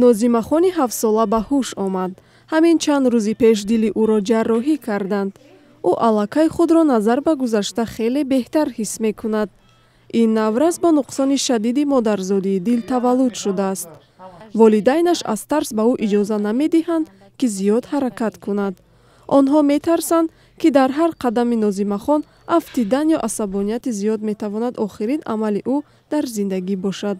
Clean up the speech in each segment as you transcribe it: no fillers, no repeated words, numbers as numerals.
Нозимахони ҳафтсола ба ҳуш омад. Ҳамин чанд рӯзи пеш дили ӯро ҷарроҳӣ карданд. Ӯ аллакай худро назар ба гузашта хеле беҳтар ҳис мекунад. Ин наврас бо нуқсони шадиди модарзодии дил таваллуд шудааст. Волидайнаш аз тарс ба ӯ иҷоза намедиҳанд, ки зиёд ҳаракат кунад. Онҳо метарсанд, ки дар ҳар қадами Нозимахон афтидан ё асабонияти зиёд метавонад охирин амали ӯ дар зиндагӣ бошад.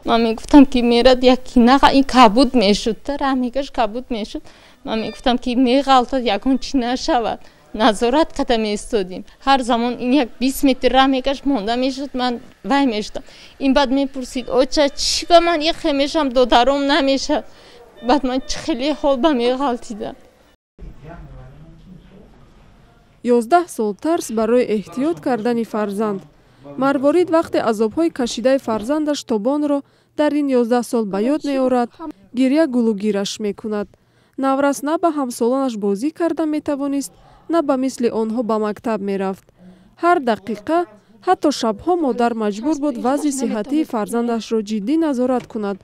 Ман мегуфтам, ки мерад як кинаға, ин кабуд мешуд, рамигаш кабуд мешуд. Ман мегуфтам, ки меғалтад, ягон чӣ нашавад. Назорат қада меистодим. Ҳар замон ин як 20 метр рамигаш монда мешуд, ман вай мешудам. Ин баъд мепурсид: оча, чӣ ба ман ихе мешам, додаром намешад? Баъд ман чӣ хеле ҳол ба меғалтидам. 11 сол тарс барои эҳтиёт кардани фарзанд. Марворид вақте азобҳои кашидаи фарзандаш Тобонро дар ин 11 сол ба ёд меорад, гиря гулугираш мекунад. Наврас на ба ҳамсолонаш бозӣ карда метавонист, на ба мисли онҳо ба мактаб мерафт. Ҳар дақиқа, ҳатто шабҳо модар маҷбур буд вазъи сиҳатии фарзандашро ҷиддӣ назорат кунад.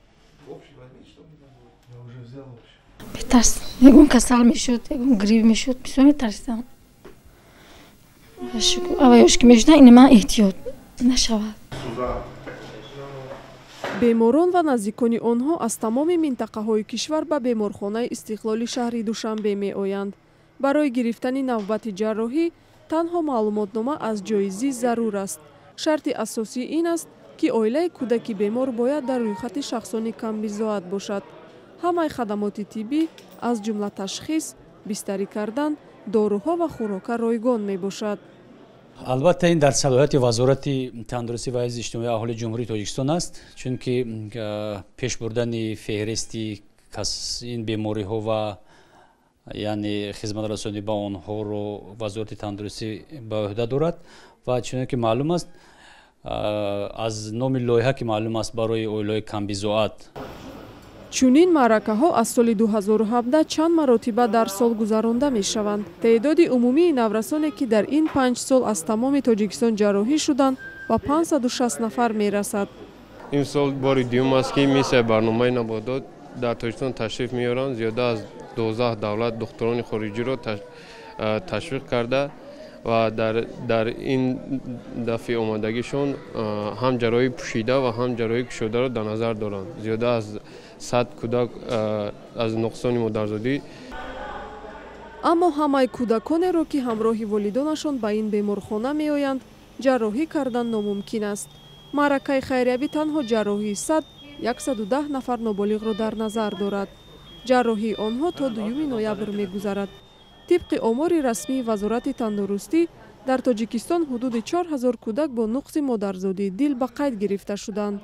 Метарс, ягон касал мешуд, ягон грипп мешуд, бисёр метарсидам. Аваёш ки мешуда, ин ман эҳтиёт нашавад. Беморон ва наздикони онҳо аз тамоми минтақаҳои кишвар ба беморхонаи Истиқлоли шаҳри Душанбе меоянд. Барои гирифтани навбати ҷарроҳӣ танҳо маълумотнома аз ҷои зист зарур аст. Шарти асосӣ ин аст, ки оилаи кӯдаки бемор бояд дар рӯйхати шахсони камбизоат бошад. Ҳамаи хадамоти тиббӣ, аз ҷумла ташхис, бистарӣ кардан, доруҳо ва хӯрока ройгон мебошад. Албатта, ин дар салоҳияти Вазорати тандурустӣ ва ҳифзи иҷтимоии аҳолии Ҷумҳурии Тоҷикистон аст, чунки пеш бурдани феҳристи ин бемориҳо ва яъне хизматрасонӣ ба онҳоро Вазорати тандурустӣ ба ӯҳда дорад. Ва чуноне ки маълум аст, аз номи лоиҳа ки маълум аст, барои оилаҳои камбизоат. Чунин маъракаҳо аз соли 2017 чанд маротиба дар сол гузаронда мешаванд. Теъдоди умумии наврасоне, ки дар ин 5 сол аз тамоми Тоҷикистон ҷарроҳӣ шуданд, ба 560 нафар мерасад. Имсол бори дуюм аст, ки миссияи барномаи набодот дар Тоҷикистон ташриф меоранд. Зиёда аз 12 давлат духтурони хориҷиро ташвиқ карда ва дар ин дафъи омодагишон ҳам ҷарроҳии пӯшида ва ҳам ҷарроҳии кушодаро дар назар доранд. Зиёда аз 100 кӯдак аз нуқсони модарзодӣ. Аммо ҳамаи кӯдаконеро, ки ҳамроҳи волидонашон ба ин беморхона меоянд, ҷарроҳӣ кардан номумкин аст. Маъракаи хайриявӣ танҳо ҷарроҳии 100-110 нафар ноболиғро дар назар дорад. Ҷарроҳии онҳо то 2 ноябр мегузарад. Тибқи омори расмии Вазорати тандурустӣ, дар Тоҷикистон ҳудуди 4000 кӯдак бо нуқси модарзодии дил ба қайд гирифта шуданд.